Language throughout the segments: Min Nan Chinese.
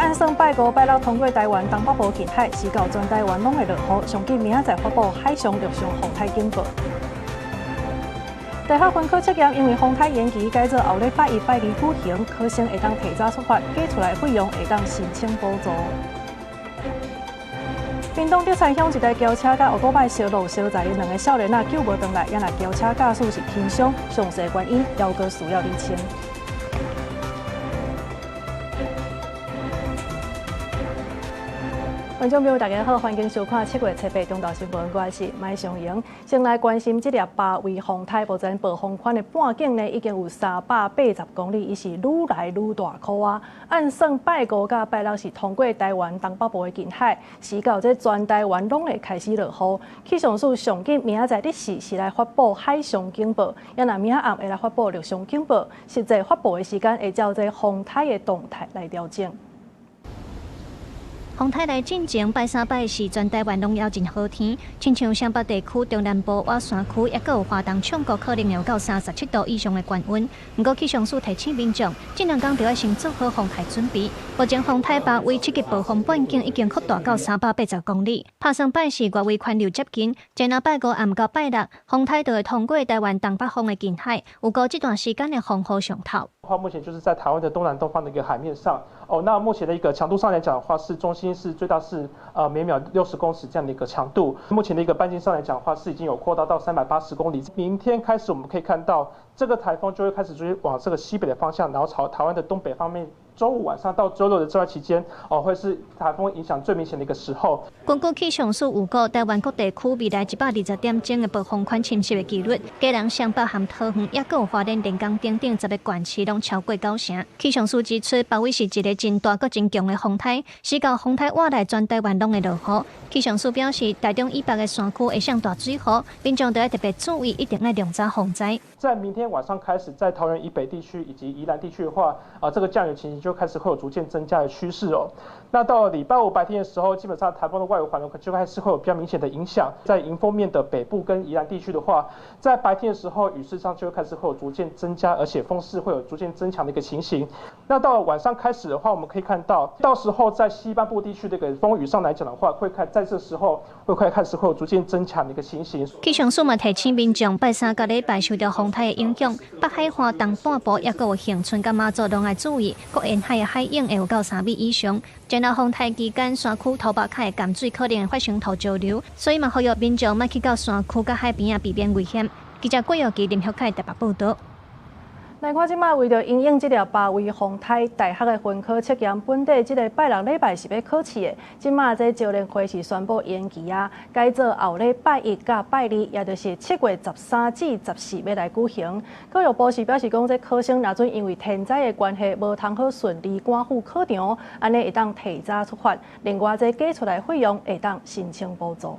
按算拜五、拜六通過台灣東北部近海，時到全台灣攏會落雨，上緊明仔載發布海上、陸上風颱警報。大學分科測驗因為風颱延期，改做後禮拜一、拜二舉行，考生會當提早出發，加出來費用會當申請補助。屏東德山鄉一台轎車佮烏多擺燒落燒在兩个少年仔救無轉來，也若轎車駕駛是輕傷，詳細原因猶閣需要釐清。觀眾朋友，大家好，歡迎收看7月7日中晝新聞，我是麥尚瑩。先來關心這粒巴威風颱，目前暴風圈的半徑呢已經有380公里，伊是愈來愈大顆啊。按算拜五佮拜六是通過台灣東北部的近海，時到這全台灣攏會開始落雨。氣象署上緊明仔載日時是來發布海上警報，也若明仔暗會來發布陸上警報。實際發布的時間會照這風颱的動態來調整。風颱來進前，拜三拜四全台灣攏猶真好天，親像雙北地區、中南部、倚山區，抑閣有花東唱國可能有到37度以上的高溫。毋過氣象署提醒民眾，這兩工就愛先做好風颱準備。目前風颱巴威七級暴風半徑已經擴大到380公里，拍算拜四外圍環流接近，前後拜五暗到拜六，風颱就會通過台灣東北方的近海，預估這段時間的風雨上頭。目前就是在台灣的東南東方的一個海面上，哦，那目前的一個強度上來講的話，是中心是最大是每秒60公尺這樣的一個強度。目前的一個半徑上來講的話，是已經有擴大到380公里。明天開始我們可以看到，這個颱風就會開始就是往這個西北的方向，然後朝台灣的東北方面。週五晚上到週六的這段期間，哦，會是颱風影響最明顯的一個時候。根據氣象署預估，台灣各地區未來120點鐘的暴風圈侵襲的幾率，基隆、雙北和桃園，抑閣有花蓮、連江等等10個縣市攏超過九成。氣象署指出，巴威是一个真大閣真強的風颱，時到風颱倚來全台灣攏會落雨。氣象署表示，台中以北的山區會上大水雨，民眾著愛特別注意，一定愛量早防災。在明天晚上開始，在桃園以北地區以及宜蘭地區的話，啊，這個降雨情形就開始會有逐漸增加的趨勢哦。那到了禮拜五白天的時候，基本上颱風的外圍環流就開始會有比較明顯的影響。在迎風面的北部跟宜蘭地區的話，在白天的時候雨勢上就會開始會有逐漸增加，而且風勢會有逐漸增強的一個情形。那到了晚上開始的話，我們可以看到，到時候在西半部地區這個風雨上來講的話，會開在這時候會快開始會有逐漸增強的一個情形。氣象署嘛提醒民眾，拜三佮禮拜受到風颱的影響，北海岸東半部抑閣有恆春佮馬祖攏愛注意，各沿海的海湧會有到3米以上。前後風颱期間，山區土壩較會鹹水可能會發生土石流，所以嘛呼籲民眾莫去到山區佮海邊仔，避免危險。記者郭耀基、林學凱台北報導。來看這擺為著因應這粒巴威風颱，大學的分科測驗，本底這个拜六禮拜是欲考試的，這擺這招聯會是宣布延期啊，改做後禮拜一佮拜二，也就是7月13至14欲來舉行。教育部是表示講，這考生若準因為天災的關係，無通好順利趕赴考場，按呢會當提早出發。另外，這加出來費用會當申請補助。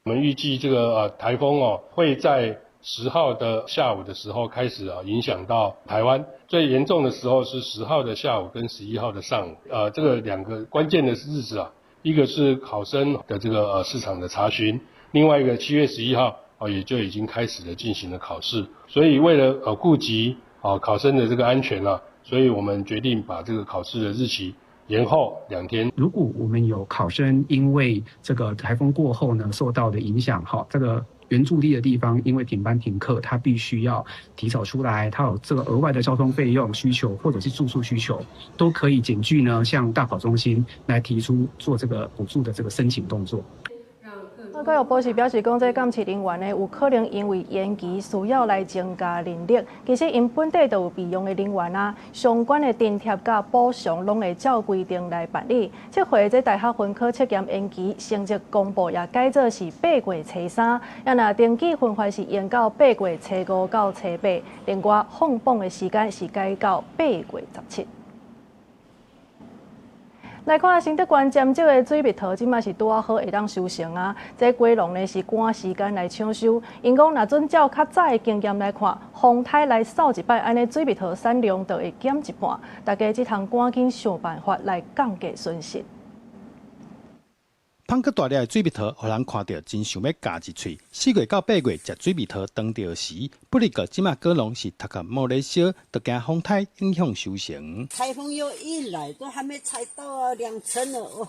我們預計這個颱風哦會在10號的下午的時候開始啊，影響到台灣。最嚴重的時候是十號的下午跟11號的上午，這個兩個關鍵的日子啊，一個是考生的這個試場的查詢，另外一個7月11號啊，也就已經開始了進行了考試。所以為了顧及啊考生的這個安全啊，所以我們決定把這個考試的日期延後2天。如果我們有考生因為這個颱風過後呢受到的影響，哈，這個原駐地的地方因為停班停課，他必須要提早出來，他有這個額外的交通費用需求或者是住宿需求，都可以檢具呢向大考中心來提出做這個補助的這個申請動作。教育部是表示講，這監視人員呢有可能因為延期需要來增加人力。其實𪜶本底就有備用的人員啊，相關的津貼佮補償攏會照規定來辦理。這回這大學分科測驗延期，成績公布也改做是8月初3，也若登記分發是延到8月初5到初8。另外放榜的時間是改到8月17。來看承德縣尖石的水蜜桃，這擺是拄仔好會當收成啊！這果農呢是趕時間來搶收，𪜶講若準照較早的經驗來看，風颱來掃一擺，按呢水蜜桃產量就會減一半。大家這通趕緊想辦法來降低損失。芳閣大粒的水蜜桃，予人看著真想欲咬一喙。4月到8月食水蜜桃當著時，不過這馬果農是頭殼冒咧燒，就驚風颱影響收成。颱風又一來，都還沒採到啊，2成了哦，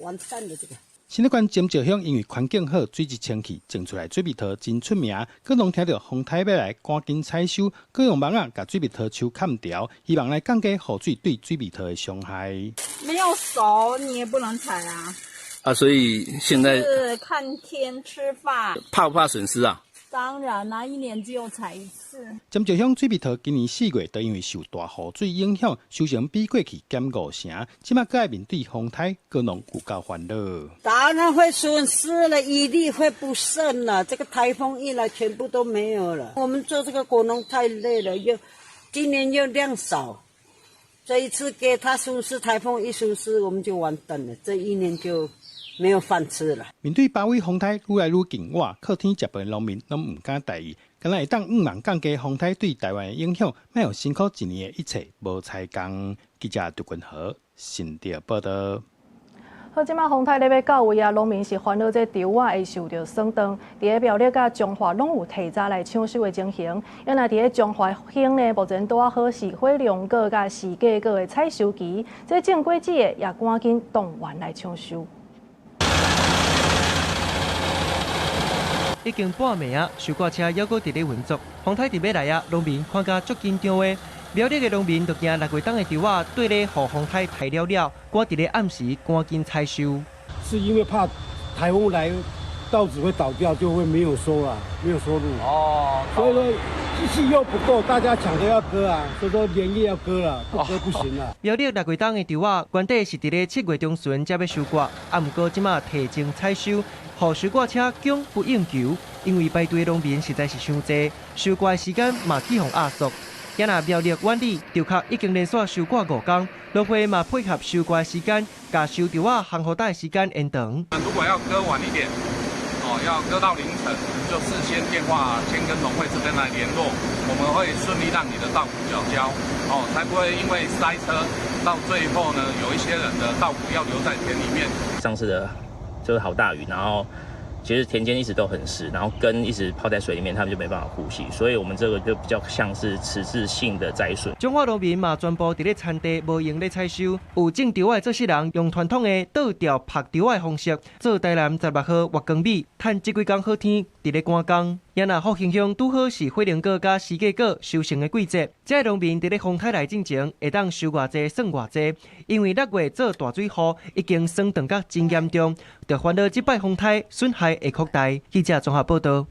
完蛋了這個。新竹縣尖石鄉因為環境好，水質清氣，種出來水蜜桃真出名。果農聽著風颱欲來，趕緊採收，閣用網仔共水蜜桃樹崁牢，希望來降低雨水對水蜜桃的傷害。沒有熟，你也不能採啊。啊，所以現在是看天吃飯，怕不怕損失啊？當然啦，一年只有採一次。尖石鄉水蜜桃今年4月就因為受大雨水影響，收成比過去減5成。這馬閣愛面對風颱，果農有夠煩惱。當然會損失了，一粒會不剩了。這個颱風一來，全部都沒有了。我們做這個果農太累了，又今年又量少，這一次給他損失，颱風一損失，我們就完蛋了。這一年就沒有飯吃了。面對八尾風颱愈來愈勁倚，靠天食飯的農民攏毋敢大意，敢若會當向望降低風颱對台灣的影響，莫予辛苦一年的一切無彩工。記者杜君和新竹報道。好，這馬風颱咧欲到位啊，農民是煩惱這稻仔會受著損斷。佇咧苗栗佮彰化攏有提早來搶收的情形。啊若佇咧彰化縣呢，目前拄仔好是火龍果佮釋迦果的採收期，這種果子的也趕緊動員來搶收。已經半暝啊，收割車猶閣佇咧運作，風颱佇欲來啊，農民看甲足緊張的。苗栗的農民就驚6月冬的稻仔對咧予風颱颱了了，趕佇咧暗時趕緊採收。是因為怕颱風來，稻子會倒掉，就會沒有收啊，沒有收入。哦，所以說機器又不夠，大家搶著要割啊，所以說連夜要割了，不割不行啦。苗栗6月冬的稻仔，原底是佇咧7月中旬才欲收割，啊，毋過這馬提前採收，予收割車供不應求，因為排隊農民實在是傷濟，收割的時間嘛去予壓縮。今仔苗栗苑里稻殼已經連續收割5工，農會嘛配合收割時間，共收稻仔烘雨搭的時間延長。如果要割晚一點，哦，要割到凌晨，就事先電話先跟農會這邊來聯絡，我們會順利讓你的稻穀繳交，哦，才不會因為塞車到最後呢，有一些人的稻穀要留在田裡面。上次的就是好大雨，然後其實田間一直都很濕，然後根一直泡在水裡面，他們就沒辦法呼吸，所以我們這個就比較像是遲滯性的災損。彰化農民嘛，全部佇咧田地無閒咧採收，有種稻仔的做事人用傳統的倒吊曝稻仔的方式，做台南16號月光米，趁這幾工好天，佇咧趕工。也若福興鄉拄好是火龍果佮釋迦果收成的季節，這個農民佇咧風颱來進前，會當收偌濟算偌濟，因為6月做大水雨已經損斷甲真嚴重，就煩惱這擺風颱損害會擴大。記者綜合報道。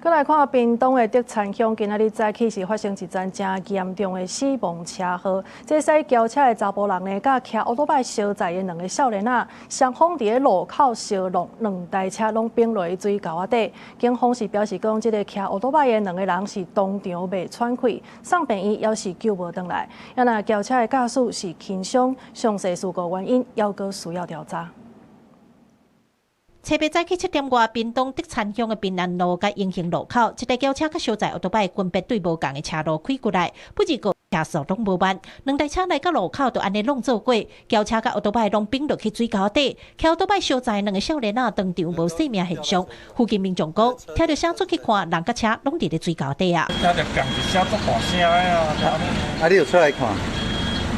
閣來看屏東的竹田鄉，今仔日早起是發生一樁誠嚴重的死亡車禍。這駛轎車的查埔人呢，佮騎歐多擺相載的兩個少年仔，雙方佇咧路口相撞，兩台車攏反落去水溝仔底。警方是表示講，這个騎歐多擺的兩個人是當場袂喘氣，送病院猶是救無轉來。啊若轎車的駕駛是輕傷，詳細事故原因猶閣需要調查。初八早起7點外，屏東竹田鄉的平安路佮永興路口，一台轎車佮相載歐多擺分別對無仝的車路開過來，不過車速攏無慢，兩台車來到路口就按呢挵做伙，轎車佮歐多擺攏反落去水溝底，騎歐多擺相載兩个少年仔當場無性命現象。附近民眾講，聽著聲出去看，人佮車攏佇咧水溝底啊。聽著砰一聲足大聲的啊！啊，你有出來看？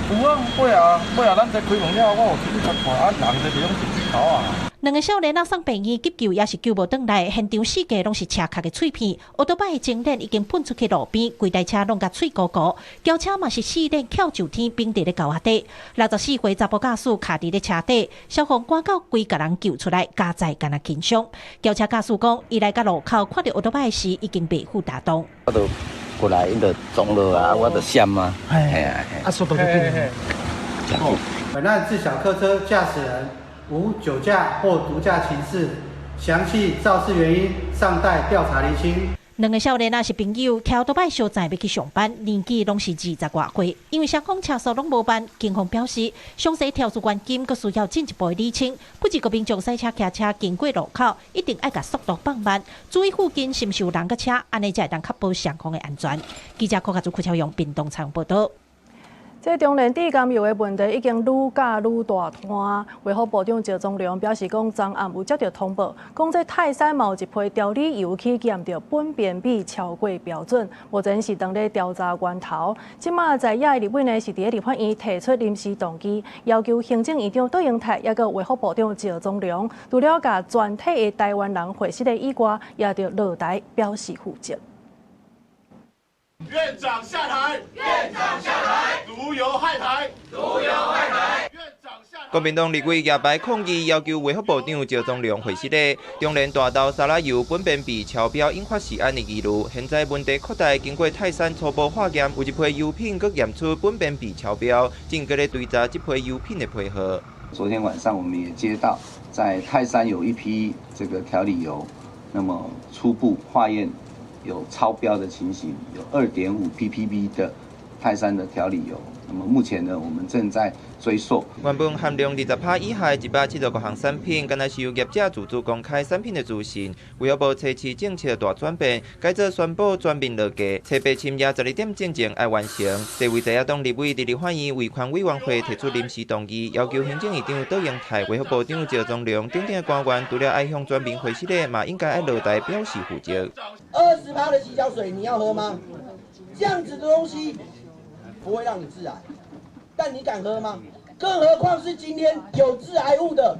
有啊，尾後尾後，咱這開門了，我有出去看，啊，人這裡攏是水溝啊。兩个少年仔送病院急救，也是救無轉來。現場四界攏是車殼的碎片，歐多擺的前輪已經噴出去路邊，規台車攏共碎糊糊。轎車嘛是四輪翹上天，反佇咧溝仔底。64歲查埔駕駛卡佇咧車底，消防趕到規共人救出來，加載敢若輕傷。轎車駕駛講，伊來到路口看著歐多擺時，已經袂赴打動。我就過來，𪜶就撞落啊，我就閃啊，嘿啊，啊，速度就緊。本案自小客車駕駛人無酒駕或毒駕情事，詳細肇事原因尚待調查釐清。兩个少年仔是朋友，騎歐多擺相載欲去上班，年紀攏是20外歲。因為雙方車速攏無慢，警方表示詳細調查原因，閣需要進一步的釐清。不過民眾駛車騎車經過路口，一定愛共速度放慢，注意附近是毋是有人佮車，按呢才會當確保雙方的安全。記者柯家祖、柯超勇屏東採訪報導。這中連地甘油的問題已經愈攪愈大攤。衛福部長趙宗龍表示講，昨暗有接著通報，講這泰山嘛有一批調理油去檢著苯便比超過標準，目前是當咧調查源頭。這馬在野的立委呢，是佇咧立法院提出臨時動議，要求行政院長卓榮泰，抑閣衛福部長趙宗龍，除了共全體的台灣人血色的以外，也著落台表示負責。院長下台！院長下台！毒油害台！毒油害台！院長下台！國民黨立委舉牌抗議，要求衛福部長趙宗龍回實咧，中連大豆沙拉油苯便比超標引發食安的疑慮，現在問題擴大，經過泰山初步化驗，有一批油品閣驗出苯便比超標，正閣咧追查這批油品的批號。昨天晚上我們也接到，在泰山有一批這個調理油，那麼初步化驗有超標的情形，有2.5 ppb 的泰山的調理油。那麼目前呢，我們正在追溯。原本含量20%以下的175項產品，敢若是由業者自主公開產品的資訊。衛福部初試政策大轉變，改做宣布全面落架。初八深夜12點進前愛完成。這位在野黨立委佇立法院維權委員會提出臨時動議，要求行政院長卓榮泰、衛福部長趙宗龍等等的官員，除了愛向全民回實的，嘛應該愛落台表示負責。20%的洗腳水你要喝嗎？這樣子的東西不會讓你致癌，但你敢喝嗎？更何況是今天有致癌物的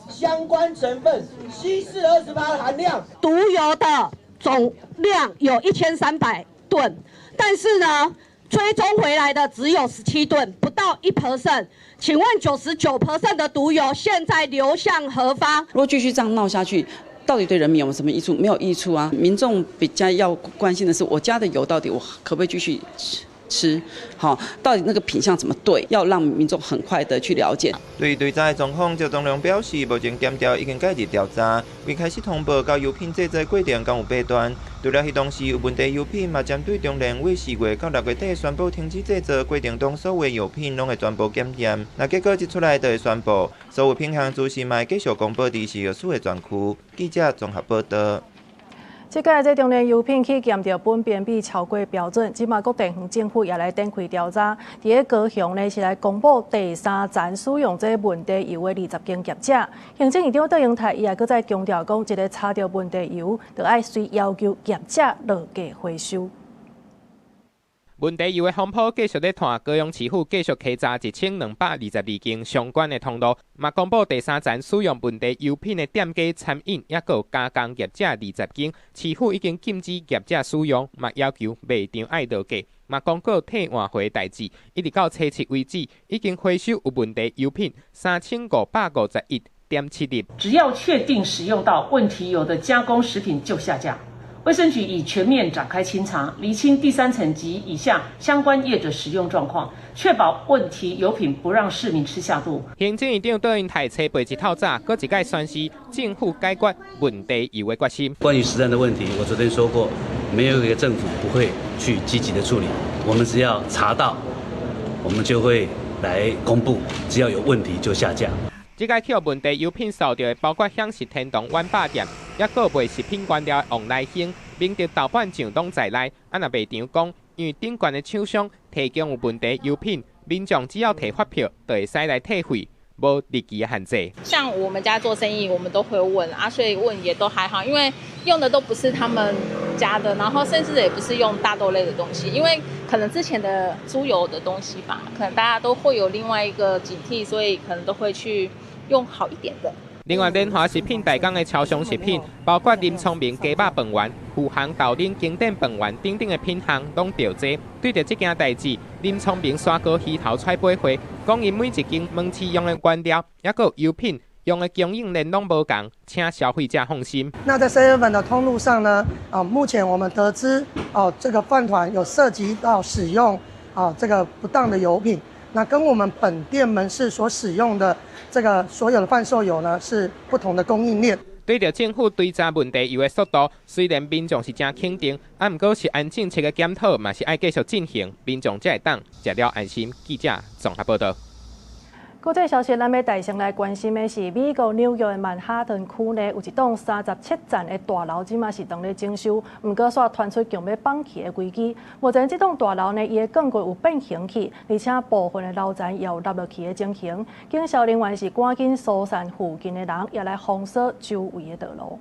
相關成分，稀釋20%的含量。毒油的總量有1300噸，但是呢，追蹤回來的只有17噸，不到1%。請問99% 的毒油現在流向何方？如果繼續這樣鬧下去，到底對人民有什麼益處？沒有益處啊！民眾比較要關心的是，我家的油到底我可不可以繼續吃？好，到底那個品項怎麼對？要讓民眾很快的去了解。對於追查的狀況，趙宗龍表示，目前檢調已經介入調查，未開始通報到油品製作過程敢有弊端。除了彼當時有問題油品，嘛針對中聯為4月到6月底宣布停止製作過程中，所有油品攏會全部檢驗。若結果一出來，就會宣布所有品項資訊嘛會繼續公布佇食藥署的專區。記者綜合報道。這屆這中連油品去檢著苯便比超過標準，這馬閣地方政府也來展開調查。佇咧高雄呢，是來公布第三層使用這問題油的20間業者。行政院長卓榮泰伊也閣再強調講，一个查著問題油，就愛隨要求業者落架回收。問題油的風波繼續咧拖，高雄市府繼續稽查1222間相關的通路，嘛公布第三層使用問題油品的店家、餐飲抑閣有加工業者20間，市府已經禁止業者使用，嘛要求賣場愛落架，嘛公告退換貨的代誌，一直到初七為止，已經回收有問題油品3551.7粒。只要確定使用到問題油的加工食品就下架。衛生局已全面展開清查，釐清第三層及以下相關業者使用狀況，確保問題油品不讓市民吃下肚。行政院長卓榮泰初八日透早，閣一擺宣示政府解決問題油的決心。關於食安的問題，我昨天說過，沒有一個政府不會去積極的處理。我們只要查到，我們就會來公布，只要有問題就下架。這擺去予問題油品掃著的，包括享食天堂碗霸店，抑閣賣食品原料的王來興、明德豆瓣醬攏在內。啊，若賣場講，因為頂懸的廠商提供有問題油品，民眾只要提發票就會使來退費，無日期的限制。像我們家做生意，我們都會問啊，所以問也都還好，因為用的都不是他們家的，然後甚至也不是用大豆類的東西，因為可能之前的豬油的東西吧，可能大家都會有另外一個警惕，所以可能都會去用好一點的。另外，聯華食品代工的超商食品，包括林聰明雞肉飯圓、富航豆奶經典飯圓等等的品項，攏著這。對著這件代誌，林聰明煞閣虛頭揣背話，講𪜶每一間門市用的原料，抑閣油品用的供應鏈攏無仝，請消費者放心。那在7-Eleven的通路上呢？目前我們得知，這個飯糰有涉及到使用這個不當的油品。那跟我們本店門市所使用的這個所有的販售油呢，是不同的供應鏈。對著政府追查問題油的速度，雖然民眾是誠肯定，啊，毋過食安政策的檢討嘛是愛繼續進行，民眾才會當食了安心。記者綜合報道。國際消息，咱欲帶先來關心的是美國紐約的曼哈頓區內有一棟37層的大樓，這馬是當咧整修，毋過煞傳出強欲崩去的危機。目前這棟大樓呢，伊的鋼骨有變形去，而且部分的樓層也有落落去的情形。警消人員是趕緊疏散附近的人，也來封鎖周圍的道路。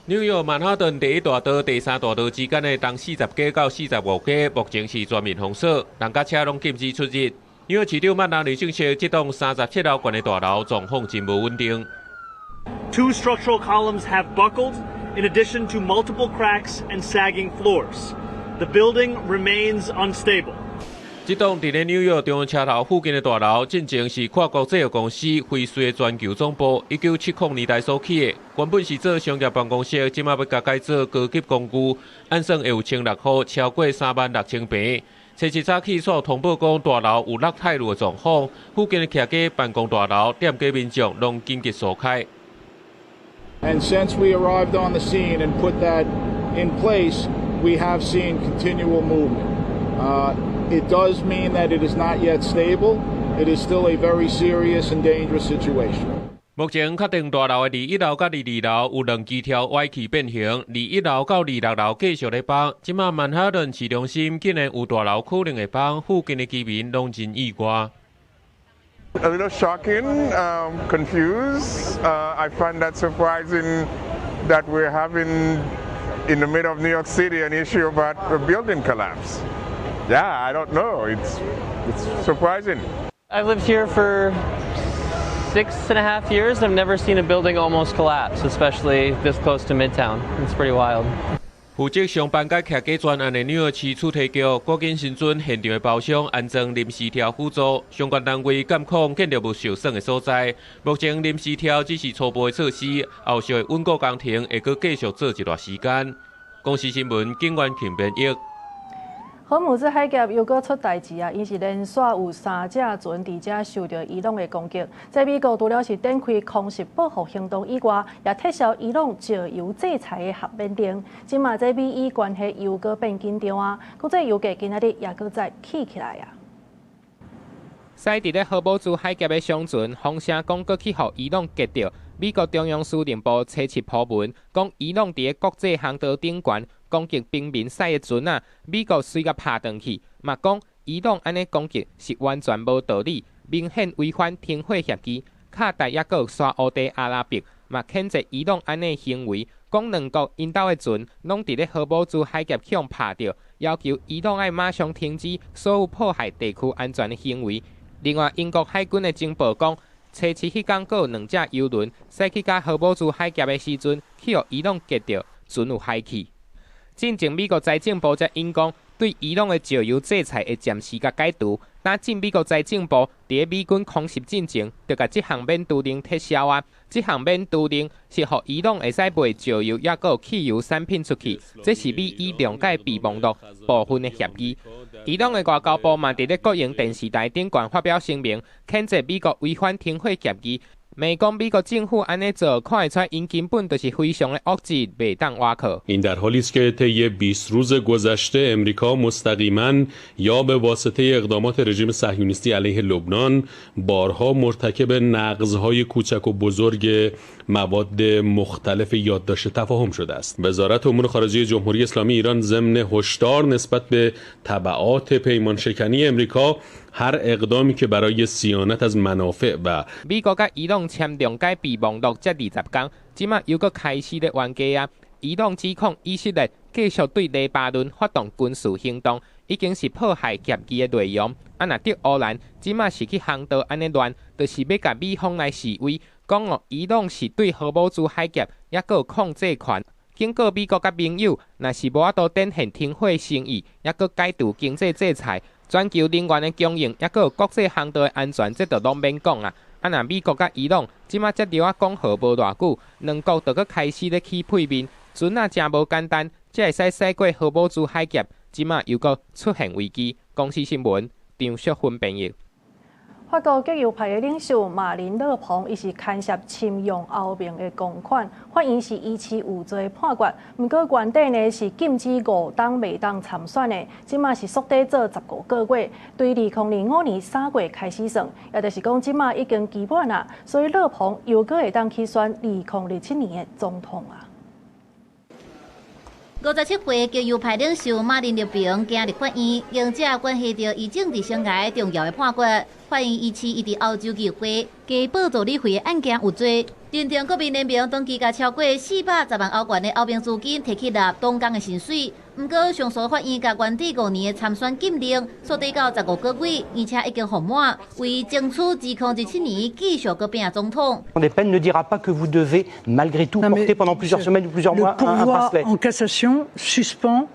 紐約曼哈頓第一大道、第三大道之間的東40街到45街，目前是全面封鎖，人佮車攏禁止出入。紐約市長曼達尼證實，這棟37樓懸的大樓狀況真無穩定。 Two structural columns have buckled, in addition to multiple cracks and sagging floors. The building remains unstable. 這棟佇咧紐約中央車頭附近的大樓，進前是跨國製藥公司輝瑞的全球總部，1970年代所起的，原本是做商業辦公室，這馬欲共改做高級公寓，按算會有1600戶，超過36,000坪。初七早起，煞通報講大樓有落泰魯的狀況，附近的徛家辦公大樓、店家民眾攏緊急疏開。 And since we arrived on the scene and put that in place, we have seen continual movement. It does mean that it is not yet stable. It is still a very serious and dangerous situation. 目前確定大樓的21樓佮22樓有兩支柱歪去變形，21樓到26樓繼續咧崩。這馬曼哈頓市中心竟然有大樓可能會崩，附近的居民攏真意外。 A little shocking, confused. I find that surprising that we're having in the middle of New York City an issue about a building collapse. Yeah, I don't know. It's surprising. I've lived here for 6.5 years. I've never seen a building almost collapse, especially this close to Midtown. It's pretty wild. 負責上班佮徛家專案的紐約市厝提局，趕緊尋準現場的包商安裝臨時柱輔助，相關單位監控建築物受損的所在。目前臨時柱只是初步的措施，後續的穩固工程會閣繼續做一段時間。公視新聞警員慶編譯。荷姆茲海峽又閣出代誌啊！伊是連續有三隻船佇遮受著伊朗的攻擊。這美國除了是展開空襲報復行動以外，也撤銷伊朗石油制裁的豁免令。這馬這美伊關係又閣變緊張啊！國際油價今仔日也閣再起起來啊！駛佇咧荷姆茲海峽的商船，風聲講閣去予伊朗擊著。美國中央司令部初七鋪文，講伊朗佇咧國際航道頂懸攻擊平民駛的船仔，美國隨共拍轉去，嘛講伊朗按呢攻擊是完全無道理，明顯違反停火協議。卡達抑閣有沙烏地阿拉伯嘛譴責伊朗按呢行為，講兩國𪜶兜的船攏佇咧荷姆茲海峽予拍著，要求伊朗愛馬上停止所有破壞地區安全的行為。另外，英國海軍的情報講，初七彼工閣有兩隻油輪駛去共荷姆茲海峽的時陣，去予伊朗擊著，船有海去。進前美國財政部才引講，對伊朗的石油制裁會暫時共解除。但進美國財政部佇咧美軍空襲進前，就共這項免除令撤銷啊！這項免除令是予伊朗會使賣石油抑閣有汽油產品出去，這是美伊諒解備忘錄部分的協議。伊朗的外交部嘛佇咧國營電視台頂懸發表聲明，譴責美國違反停火協議。罵講美國政府按呢做，看會出𪜶根本就是非常的惡質，袂當倚靠。 این در حالی است که طی 20 روز گذشته امریکا مستقیما یا به واسطه اقدامات رژیم صهیونیستی علیه لبنان بارها مرتکب نقضهای کوچک و بزرگ مواد مختلف یادداشت تفاهم شده است. وزارت امور خارجه جمهوری اسلامی ایران ضمن هشدار نسبت به تبعات پیمان شکنی امریکا، هر اقدامی که برای صیانت از منافع و 美國佮伊朗簽諒解備忘錄才20工，這馬又閣開始咧冤家啊！伊朗指控以色列繼續對黎巴嫩發動軍事行動，已經是破壞協議的內容。啊，若佇烏蘭這馬是去航道按呢亂，就是欲共美方來示威，講哦，伊朗是對荷姆茲海峽抑閣有控制權。警告美國佮盟友，若是無法度展現停火誠意，抑閣解除經濟制裁，全球能源的供應，抑閣有國際航道的安全，這就攏免講啊！啊，若美國佮伊朗這馬才著仔講和無偌久，兩國就閣開始咧起屁面，船仔誠無簡單，才會使駛過荷姆茲海峽，這馬又閣出現危機。公視新聞張淑芬編譯。法國極右派的領袖馬林勒龐，伊是牽涉侵用歐盟的公款，法院是依次有罪判決。毋過原底呢是禁止5冬袂當參選的，這馬是縮短做15個月，對2025年3月開始算，也就是講這馬已經期滿啦。所以勒龐又閣會當去選2027年的總統啊。57歲極右派領袖馬林勒龐今日法院迎接關係著伊政治生涯重要的判決。法院維持伊佇歐洲議會加報助理費的案件有罪，認定國民聯盟長期共超過410萬歐元的歐盟資金提去納黨工的薪水。毋過上訴法院共原底5年的參選禁令縮短到15個月，而且已經服滿，為爭取2027年繼續閣拼總統。 Des peines ne dira pas que vous devez malgré tout porter pendant plusieurs semaines ou plusieurs mois un bracelet. En cassation suspend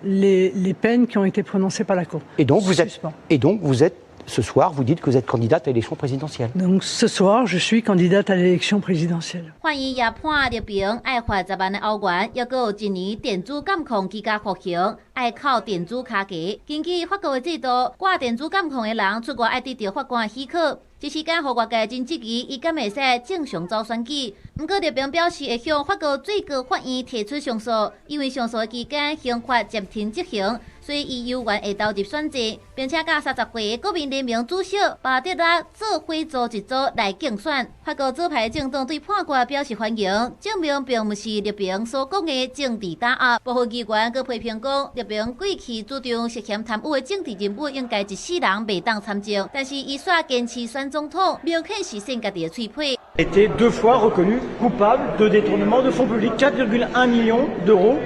les peines qui ont été prononcées par la Cour. Et donc vous êtes ce soir, vous dites que vous êtes candidate à l'élection présidentielle. Donc ce soir, je suis candidate à l'élection présidentielle. 法院也判勒龐愛罰10萬的歐元，抑閣有一年電子監控居家服刑，愛銬電子跤夾。根據法國的制度，掛電子監控的人出外愛得著法官許可。這時間予外界真質疑，伊敢會使正常走選舉。毋過勒龐表示會向法國最高法院提出上訴，因為上訴期間刑罰暫停執行，所以伊猶原會投入選戰，並且佮30歲的國民聯盟主席巴德拉做伙組一組來競選。法國左派政黨對判決表示歡迎，證明並毋是勒龐所講的政治打壓。部分議員閣批評講，勒龐過去主張涉嫌貪污的政治人物應該一世人袂當參政，但是伊煞堅持選總統，明顯是扇家己的喙皮。 Été deux fois reconnu coupable de détournement de fonds publics, 4,1 millions d'euros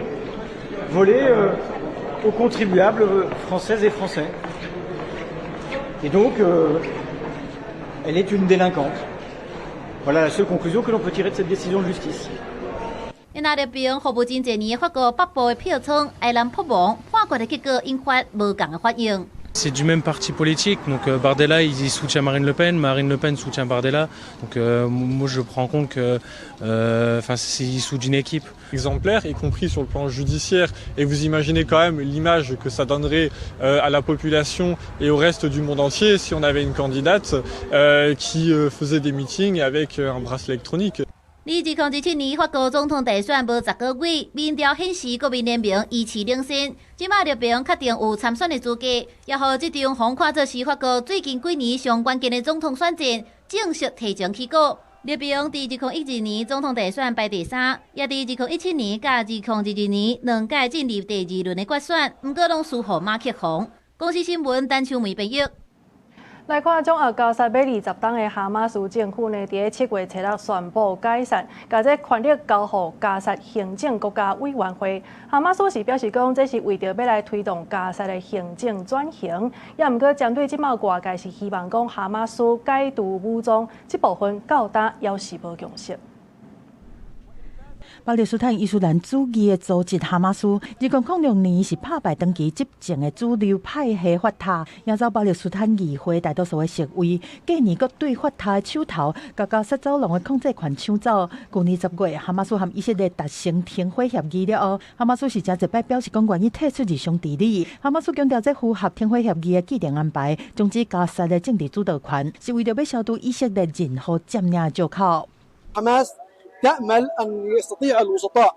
volés aux contribuables françaises et français. Et donc, elle est une délinquante. Voilà la seule conclusion que l'on peut tirer de cette décision de justice. 那勒龐服務真濟年法國北部的票倉哀瀾撲亡，判決的結果引發無仝的反應。 C'est du même parti politique, donc Bardella il soutient Marine Le Pen, Marine Le Pen soutient Bardella, donc moi je prends compte que, enfin, c'est issu d'une équipe. Exemplaire, y compris sur le plan judiciaire. Et vous imaginez quand même l'image que ça donnerait à la population et au reste du monde entier si on avait une candidate qui faisait des meetings avec un bracelet électronique. 離2027年法國總統大選無10個月，民調顯示國民聯盟維持領先。這馬勒龐確定有參選的資格，也予這場予看做是法國最近幾年上關鍵的總統選戰正式提前起鼓。勒龐佇2012年總統大選排第三，也佇2017年佮2022年兩屆進入第二輪的決選，毋過攏輸予馬克宏。公視新聞陳秋梅編譯。來看，掌握加薩欲20冬的哈馬斯政府呢，佇咧7月初六宣布解散，共這權力交予加薩行政國家委員會。哈馬斯是表示講，這是為著欲來推動加薩的行政轉型。也毋過，針對這馬外界是希望講哈馬斯解除武裝，這部分到今猶是無共識。巴勒斯坦伊斯蘭主義的組織哈馬斯，2006年是拍敗長期執政的主流派系法塔，贏走巴勒斯坦議會大多數的席位。隔年，閣對法塔的手頭，共加薩走廊的控制權搶走。舊年10月，哈馬斯和以色列達成停火協議了後，哈馬斯是誠濟擺表示講願意退出日常治理。哈馬斯強調，這符合停火協議的既定安排，終止加薩的政治主導權，是為著欲消除以色列任何佔領的藉口。 تأمل أن يستطيع الوسطاء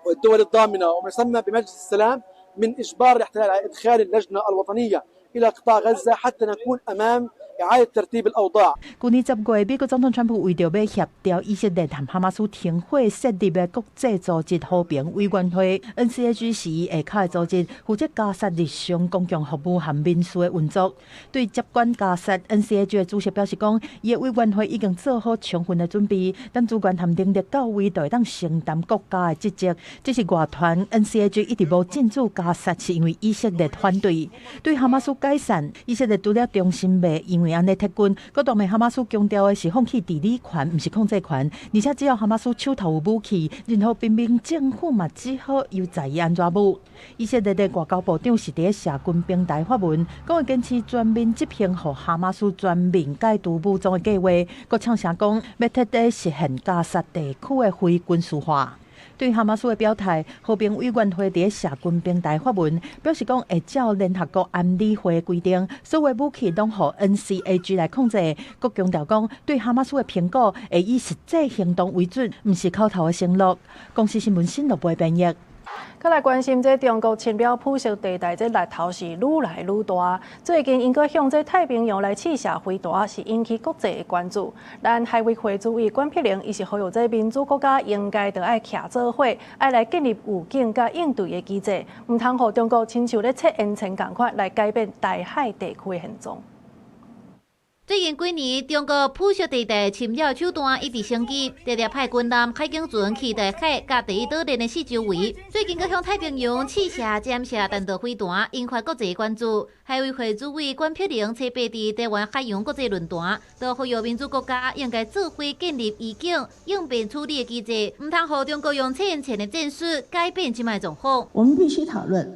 والدول الضامنة وما يسمى بمجلس السلام من إجبار الاحتلال على إدخال اللجنة الوطنية إلى قطاع غزة حتى نكون أمام إعادة ترتيب الأوضاع。舊年10月，美國總統川普為著欲協調以色列和哈馬斯停火設立的國際組織和平委員會（NCAG）是伊下跤的組織，負責加薩日常公共服務和民事的運作。對接管加薩 NCAG 的主席表示講，伊的委員會已經做好充分的準備，等資源和能力到位，就會當承擔國家的職責。只是外傳 NCAG 一直無進駐加薩，是因為以色列反對。對哈馬斯解散，以色列除了忠心袂因為按呢撤軍，閣當面哈馬斯強調的是放棄治理權，毋是控制權。而且只要哈馬斯手頭有武器，任何平民政府嘛只好由在伊按怎舞。以色列的外交部長是佇咧社群平台發文，講會堅持全面執行予哈馬斯全面解除武裝的計劃，閣嗆聲講欲徹底實現加薩地區的非軍事化。對哈馬斯的表態，和平委員會佇社群平台發文，表示講會照聯合國安理會規定，所有武器攏予 NCAG 來控制。閣強調講，對哈馬斯的評估會以實際行動為準，毋是口頭的承諾。公視新聞新樂播編譯。閣來關心這中國侵擾灰色地帶，這力頭是愈來愈大。最近，𪜶閣向這太平洋來試射飛彈，是引起國際的關注。咱海委會主委管碧玲，伊是呼籲這民主國家應該著愛徛做伙，愛來建立預警佮應對的機制，毋通予中國親像咧測煙塵仝款來改變台海地區的現狀。最近幾年，中國灰色地帶侵擾手段一直升級，常常派軍艦、海警船去台海佮第一島鏈的四周圍。最近閣向太平洋試射、潛射彈道飛彈，引發國際關注。海委會主委管碧玲初八佇台灣海洋國際論壇，就呼籲民主國家應該做伙建立預警、應變處理的機制，毋通予中國用測煙塵的戰術改變這擺狀況。我們必須討論，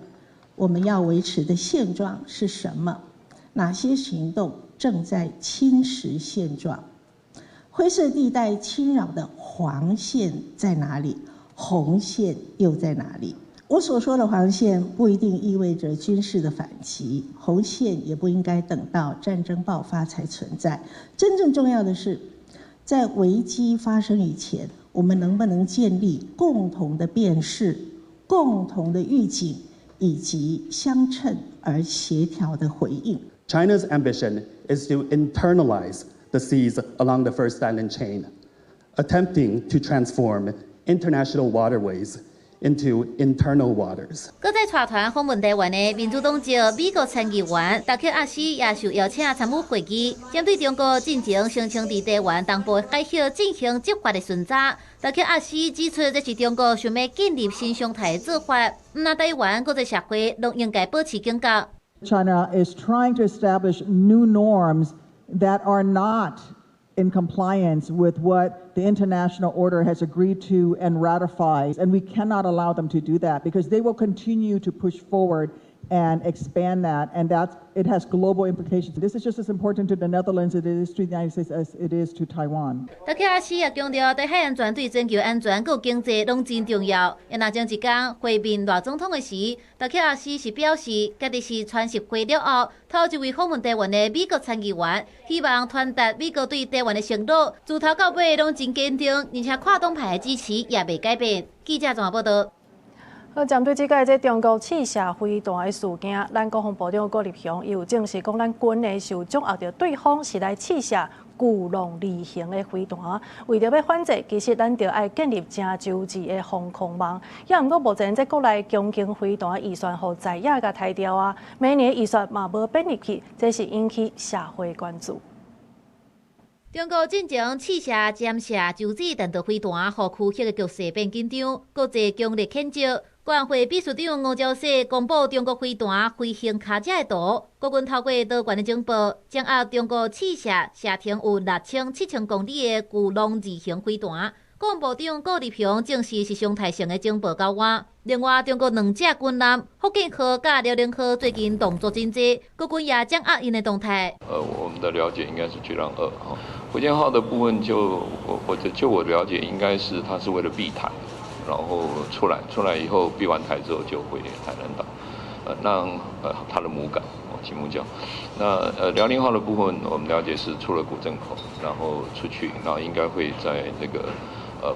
我們要維持的現狀是什麼？哪些行動正在侵蝕現狀？灰色地帶侵擾的黃線在哪裡？紅線又在哪裡？我所說的黃線不一定意味着軍事的反擊，紅線也不應該等到戰爭爆發才存在。真正重要的是，在危機發生以前，我們能不能建立共同的辨識、共同的預警以及相稱而協調的回應？ China's ambition is to internalize the seas along the first island chain, attempting to transform international waterways into internal waters. 閣再帶團訪問台灣的民主黨籍美國參議員達克亞斯也受邀請參與會議，針對中國進前聲稱佇台灣東部海域進行執法的巡查。達克亞斯指出，這是中國想欲建立新常態的做法，毋但台灣，國際社會攏應該保持警覺。 China is trying to establish new norms that are not in compliance with what the international order has agreed to and ratified. And we cannot allow them to do that because they will continue to push forward and expand that. And it has global implications. This is just as important to the Netherlands as it is to the United States as it is to Taiwan. 達克亞斯也強調，台海安全對全球安全佮經濟攏真重要。若前一工會面賴總統的時，達克亞斯是表示，家己是川習會了後，頭一位訪問台灣的美國參議員，希望傳達美國對台灣的承諾，自頭到尾攏真堅定，而且跨黨派的支持也袂改變。記者綜合報導。好，針對這擺這中國試射飛彈的事件，咱國防部長郭立雄伊有證實講，咱軍呢是有掌握著對方是來試射巨浪二型的飛彈。為著欲反制，其實咱著愛建立誠周齊的防空網。也毋過目前這國內強勁飛彈預算予在野共刣掉啊，每年預算嘛無變入去，這是引起社會關注。中國進前試射、潛射洲際彈道飛彈，予區域的局勢變緊張，國際強烈譴責。國安會秘書長吳釗燮公布中國飛彈飛行跤跡的圖，國軍透過多元的情報，掌握中國試射射程有6000、7000公里的巨浪二型飛彈。國防部長顧立雄證實是常態性的情報交換。另外，中國兩隻軍艦福建號佮遼寧號最近動作真濟，國軍也掌握𪜶的動態。我們的了解應該是巨浪二哈，福建號的部分就我我就我了解，應該是它是為了避台，然後出來出來以後避完台之後就回海南島，讓它的母港金門礁。那遼寧號的部分，我們了解是出了古鎮口，然後出去，然後應該會在這個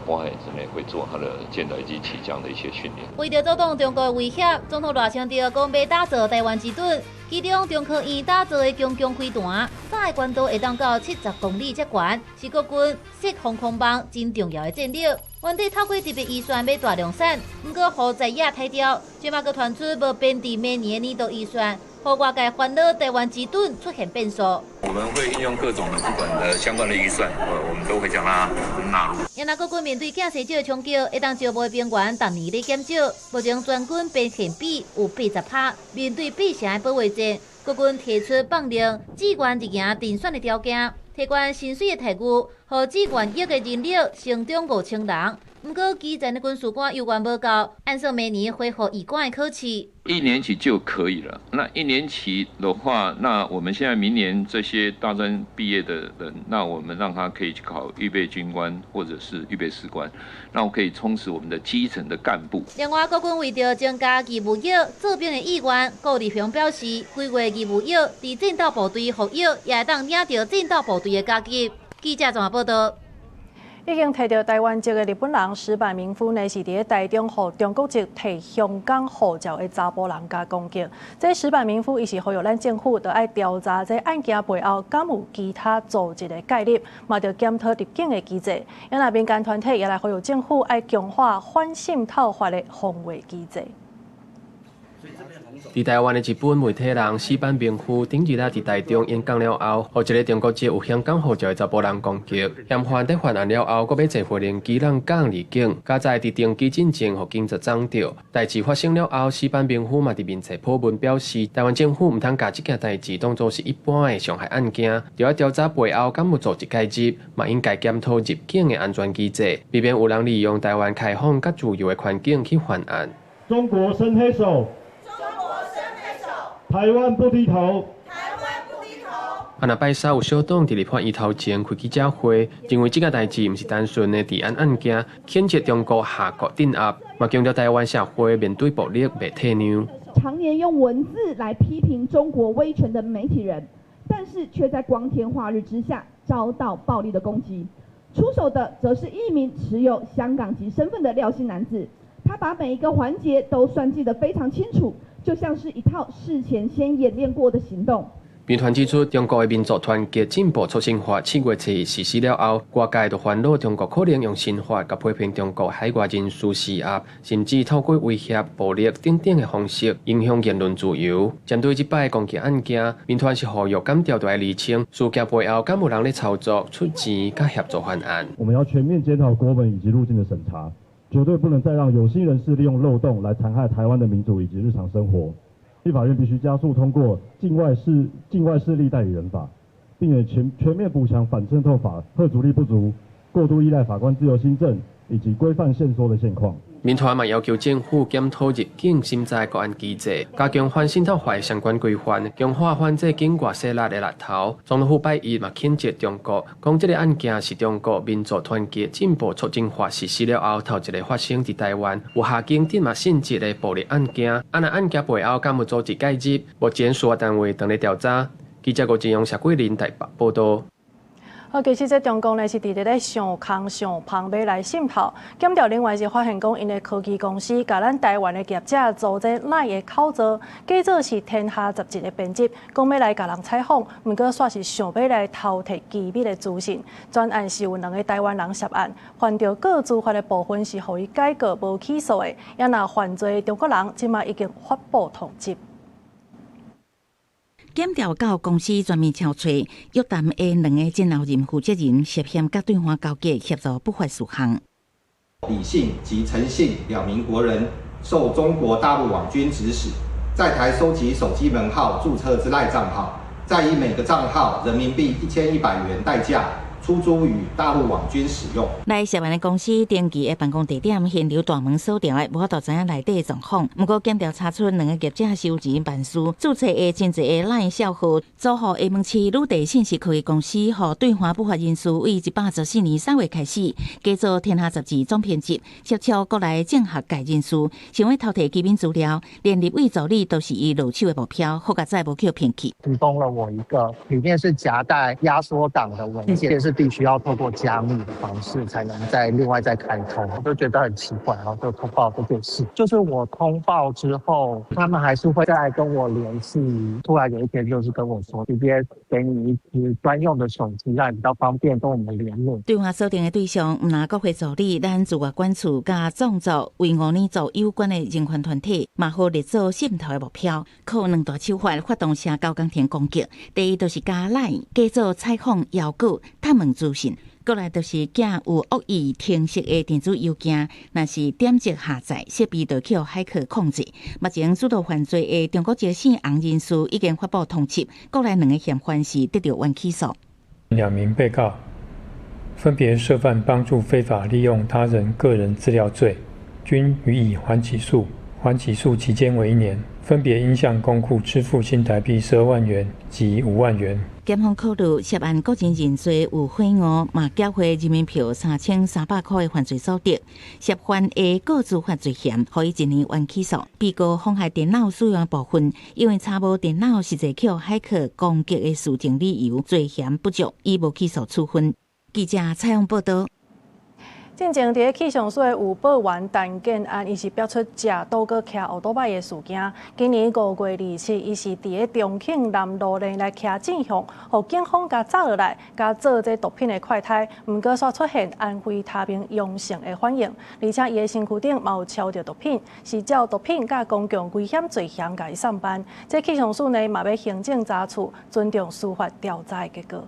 渤海之內會做它的艦載機起降的一些訓練。為著阻擋中國威脅，總統賴清德講欲打造台灣之盾，其中中科院打造的強強飛彈，載的高度會當到70公里遮懸，是國軍設防空網真重要的戰略。原底透過特別預算欲大量產，毋過予在野刣掉，這馬閣傳出無編佇明年的年度預算，予外界煩惱台灣之盾出現變數。我們會應用各種的不管的相關的預算，我們都會將它納入。若國軍面對寄生者的衝擊，會當招募的兵員逐年咧減少，目前全軍編遣比有80%。面對必勝的保衛戰，國軍提出放任志願入營甄選的條件，提懸薪水的待遇，予志願役的人力成長5000人。毋過基層的軍事官猶原無夠，按算明年恢復預官的考試。一年期就可以了。那一年期的話，那我們現在明年這些大專畢業的人，那我們讓他可以去考預備軍官或者是預備士官，那我可以充實我們的基層的幹部。另外，國軍為著增加義務役做兵的意願，顧立雄表示，規劃義務役佇戰鬥部隊服役，也會當領著戰鬥部隊的加給。記者綜合報道。已經提著台灣籍的日本人矢板明夫呢，是佇咧台中予中國籍提香港護照的查埔人共攻擊。這矢板明夫伊是呼籲咱政府著愛調查這案件背後，敢有其他組織的介入，嘛著檢討入境的機制。啊若民間團體也來呼籲政府愛強化反滲透法的防衛機制。佇台灣的日本媒體人矢板明夫頂日仔佇台中演講了後，予一个中國籍有香港護照的查埔人攻擊，嫌犯佇犯案了後，閣欲坐飛行機人港離境，佳哉佇登機進前，予警察摠著。代誌發生了後，矢板明夫嘛佇面冊 po 文表示，台灣政府毋通共這件代誌當做是一般的傷害案件，著愛調查背後敢有組織介入，嘛應該檢討入境的安全機制，避免有人利用台灣開放佮自由的環境去犯案。中國伸黑手。台灣不低頭。台灣不低頭。啊，若拜三有小黨佇立法院頭前開記者會，認為這個代誌毋是單純的治安案件，譴責中國下蠱鎮壓，嘛強調台灣社會面對暴力袂退讓。常年用文字來批評中國威權的媒體人，但是卻在光天化日之下遭到暴力的攻擊。出手的則是一名持有香港籍身份的廖姓男子，他把每一個環節都算計得非常清楚。就像是一套事前先演練過的行動。民團指出，中國的民族團結進步促進法7月7日實施了後，外界就煩惱中國可能用新法共批評中國海外人士施壓，甚至透過威脅、暴力等等的方式影響言論自由。針對這擺攻擊案件，民團是呼籲檢調著愛釐清事件背後敢有人咧操作、出錢佮協助犯案。我們要全面檢討國門以及入境的審查。絕對不能再讓有心人士利用漏洞來殘害台灣的民主以及日常生活。立法院必須加速通過境外勢力代理人法，並且全面補強反滲透法，嚇阻力不足、過度依賴法官自由心證以及規範限縮的現況。民團嘛要求政府檢討入境審查國安機制，加強反滲透法的相關規範，強化反制境外勢力的力頭。總統府拜一嘛譴責中國，講這个案件是中國民族團結進步促進法實施了後，頭一个發生佇台灣有下境鎮壓性質的暴力案件。啊若案件背後敢有組織介入，目前司法單位正咧調查。記者郭金勇、謝桂林台北報道。好，其實這中共呢是佇咧想空想芳欲來滲透。檢調另外是發現講，𪜶的科技公司共咱台灣的業者租這 LINE 的口座，假做是天下雜誌的編輯，講欲來共人採訪，毋過煞是想欲來偷提機密的資訊。全案是有兩个台灣人涉案，犯著個資法的部分是予伊解告無起訴的，也若犯罪的中國人，這馬已經發布通緝。檢調到公司全面抄揣，約談的兩个前後任負責人涉嫌佮對方勾結協助不法事項。李姓及陳姓兩名國人受中國大陸網軍指使，在台收集手機門號註冊之 LINE 帳號，再以每個帳號人民幣1100元代價，出租予大陸網軍使用。來涉案的公司登記的辦公地點，現場大門鎖牢的，無法度知影內底狀況。毋過檢調查出兩个業者收錢辦事，註冊的真濟个 LINE 帳號，租予廈門市女地信息科技公司，予對岸不法人士對114年3月開始，假做天下雜誌總編輯，接觸國內政學界人士，想欲偷提機密資料，連立委助理都是伊落手的目標，好佳哉無去騙去。提供了我一個裡面是夾帶壓縮檔的文件，是必須要透過加密的方式才能再另外再開通，我都覺得很奇怪，然後就通報這件事。就是我通報之後，他們還是會再跟我聯繫。突然有一天，就是跟我說，直接給你一支專用的手機，讓你比較方便跟我們聯絡。對方鎖定的對象，毋但國會助理、咱駐外館處佮創造維吾爾族有關的人權團體，嘛予列做滲透的目標。靠兩大手法發動社交工程攻擊。第一，就是加 LINE，假做採訪邀稿、探問資訊。過來就是寄有惡意程式的電子郵件，若是點擊下載設備，就去予駭客控制。目前主導犯罪的中國籍姓洪人士已經發布通緝，國內兩个嫌犯是得著冤起訴。兩名被告分別涉犯幫助非法利用他人個人資料罪，均予以緩起訴，緩起訴期間為1年，分別應向公庫支付新台幣12萬元及5萬元。檢方考慮涉案個人認罪有悔誤，嘛繳回人民票3300塊的犯罪所得，涉犯的告訴犯罪嫌，予伊1年緩起訴。被告妨害電腦使用部分，因為查無電腦實際予駭客攻擊的事證理由，罪嫌不足，以無起訴處分。記者採訪報道。進前佇咧氣象署的有報員陳建安，伊是飆出食毒閣騎歐多擺的事件。今年5月27，伊是佇咧重慶南路內來騎正向，予警方共抓落來，共做這毒品的快篩。毋過煞出現安非他命陽性的反應，而且伊的身軀頂嘛有抄著毒品，是照毒品佮公共危險罪嫌共伊送辦。這氣象署呢嘛欲行政查處，尊重司法調查的結果。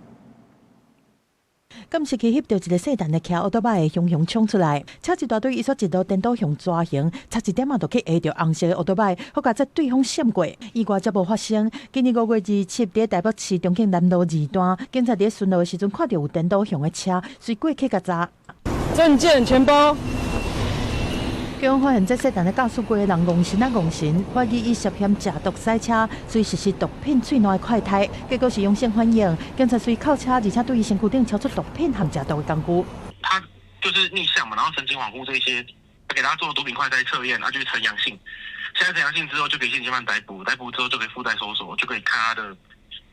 監視器翕著一个細陳的騎歐多擺雄雄衝出來，車一大隊，伊煞一路顛倒向蛇行，差一點仔就去挨著紅色的歐多擺，予共這對方閃過。意外才無發生。今年5月27，佇台北市重慶南路2段，警察佇巡邏的時陣看著有顛倒向的車，隨過去共查。證件、錢包。警方發現這細陳的駕駛過的人戇神啊戇神，懷疑伊涉嫌食毒賽車，所以實施毒品喙瀾的快篩，結果是陽性反應。警察隨扣車，而且對伊身軀頂抄出毒品和食毒的工具。他就是逆向嘛，然後神經恍惚這些，給他做毒品快篩測驗，他就呈陽性。現在呈陽性之後就可以現行犯逮捕，逮捕之後就可以附帶搜索，就可以看他的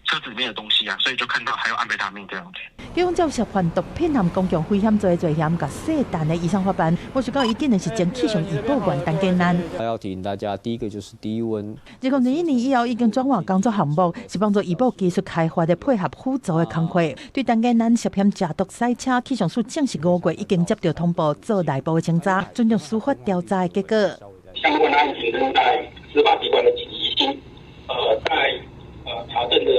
車子裡面的東西啊，所以就看到還有安非他命這樣子。警方照涉犯毒品和公共危險罪的罪嫌，共細陳的移送法辦。無想到伊竟然是前氣象預報員陳建安。要提醒大家，第一個就是低溫。2021年以後已經轉換工作項目，是幫助預報技術開發的配合輔助的工課。對陳建安涉嫌食毒賽車，氣象署正式5月已經接到通報，做內部的偵查，尊重司法調查的結果。相關案情正在司法機關的疑心，在查證的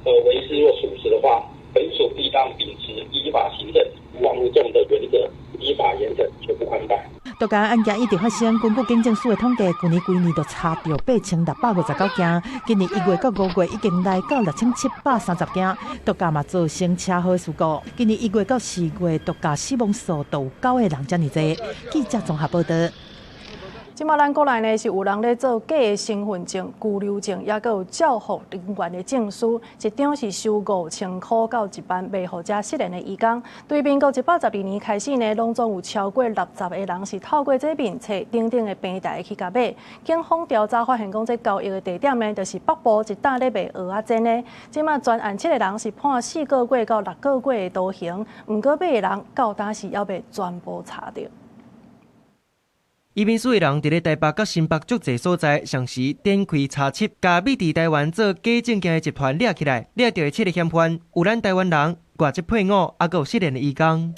為是若屬實的話，本署必當秉持依法行政、無枉勿縱的原則，依法嚴懲，絕不寬待。毒駕案件一直發生，根據警政署的統計，去年規年就查著8659件，今年1月到5月已經來到6730件。毒駕嘛造成車禍事故，今年1月到4月，毒駕死亡數都有9個人遮爾濟。記者綜合報道。這馬咱國內呢是有人咧做假的身份證、居留證，抑閣有照護人員的證書，一張是收5000箍到1萬，賣予遮失聯的移工。對民國112年開始呢，攏總有超過60個人是透過這面冊等等的平台去共買。警方調查發現，講這交易的地點呢，就是北部一搭咧賣蚵仔煎的。這馬全案7個人是判4個月到6個月的徒刑，毋過買的人到當時猶未全部查著。移民署的人佇咧台北佮新北足濟所在，同時展開查緝，共秘佇台灣做假證件的集團掠起來，掠著的7個嫌犯有咱台灣人、外籍配偶，抑閣有失聯的移工。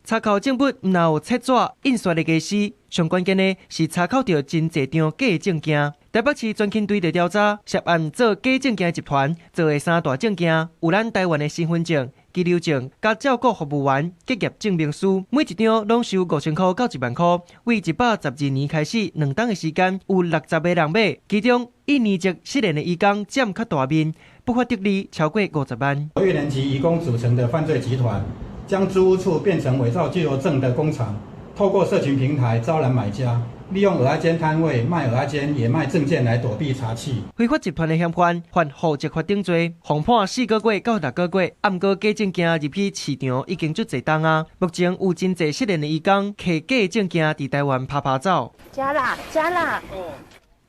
查扣證物毋但有冊紙印刷的家私，上關鍵的是查扣著真濟張假證件。台北市專勤隊佇調查涉案做假證件的集團做的3大證件，有咱台灣的身份證、居留證、佮照顧服務員結業證明書，每一張攏收5000箍到1萬箍。為112年開始，2冬的時間有60個人買，其中印尼籍失聯的移工佔較大面，不法得利超過50萬。越南籍移工組成的犯罪集團，將租屋處變成偽造居留證的工廠，透過社群平台招攬買家。利用蚵仔煎攤位賣蚵仔煎，也賣證件來躲避查緝。非法集團的嫌犯犯戶籍法定罪，防判4個月到6個月。毋過假證件入去市場已經足濟冬啊！目前有真濟失聯的移工，摕假證件佇台灣趴趴走。食啦，食啦。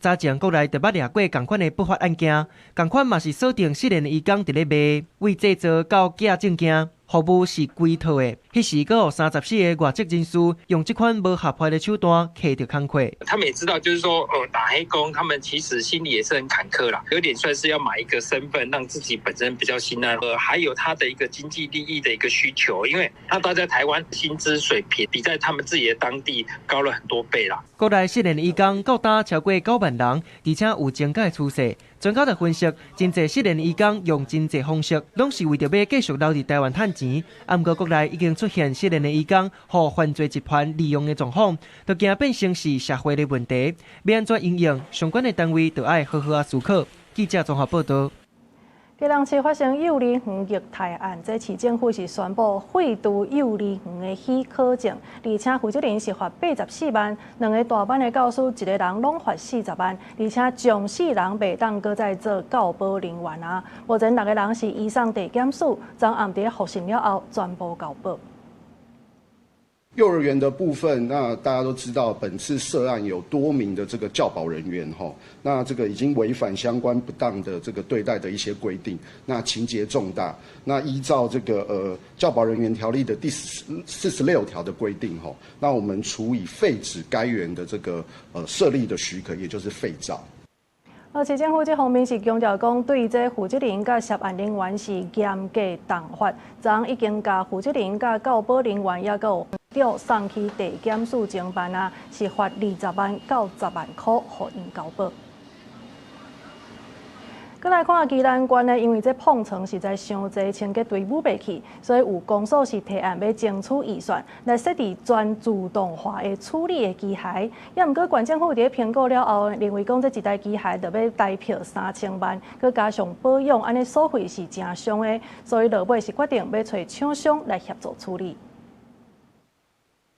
早前國內就捌掠過仝款的不法案件，仝款嘛是鎖定失聯的移工佇咧賣，為製造到假證件。服務是規套的，彼時閣有34個外籍人士用這款無合法的手段揢著工課。他們也知道，就是說，打黑工，他們其實心裡也是很坎坷啦，有點算是要買一個身份，讓自己本身比較心安。還有他的一個經濟利益的一個需求，因為他到在台灣薪資水平比在他們自己的當地高了很多倍啦。國內失聯移工到今超過9萬人，而且有增加趨勢。專家就分析，真濟失聯移工用真濟方式，攏是為著欲繼續留佇台灣趁錢。毋過國內已經出現失聯的移工予犯罪集團利用的狀況，就驚變成是社會的問題。欲按怎應用，相關的單位就愛好好仔思考。記者綜合報導。基隆市發生幼兒園虐待案，這市政府是宣布廢除幼兒園的許可證，而且負責人是罰84萬，兩个大班的教師一個人攏罰40萬，而且終世人袂當閣再做教保人員啊。目前六个人是移送地檢署，昨暗佇複審了後全部交保。幼兒園的部分，那大家都知道，本次涉案有多名的這個教保人員，哈，那這個已經違反相關不當的這個對待的一些規定，那情節重大，那依照這個教保人員條例的第46條的規定，哈，那我們處以廢止該園的這個設立的許可，也就是廢照。市政府這方面是強調講，對這負責人佮涉案人員是嚴格重罰，昨已經共負責人佮教保人員也閣有長送去地檢署偵辦啊，是罰20萬到10萬箍，予𪜶交保。閣來看宜蘭縣呢，因為這膨床實在傷濟，清潔隊舞袂去，所以有公所是提案欲爭取預算來設置全自動化的處理的機械。也毋過縣政府佇咧評估了後，認為講這一台機械著欲台票3000萬，閣加上保養，按呢所費是誠傷的，所以落尾是決定欲揣廠商來協助處理。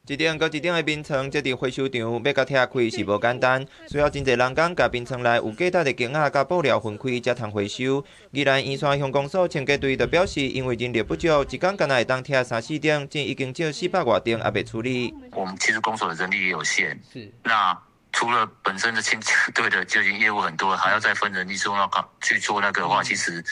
一頂閣一頂的眠床，積佇回收場，欲共拆開是無簡單，需要真濟人工共眠床內有價值的弓仔佮布料分開，才通回收。宜蘭員山鄉公所清潔隊就表示，因為人力不足，一工干焦會當拆三四頂，這已經積400外頂猶未處理。我們其實公所的人力也有限，是那除了本身的清潔隊的就已經業務很多，還要再分人力做那個去做那個的話，其實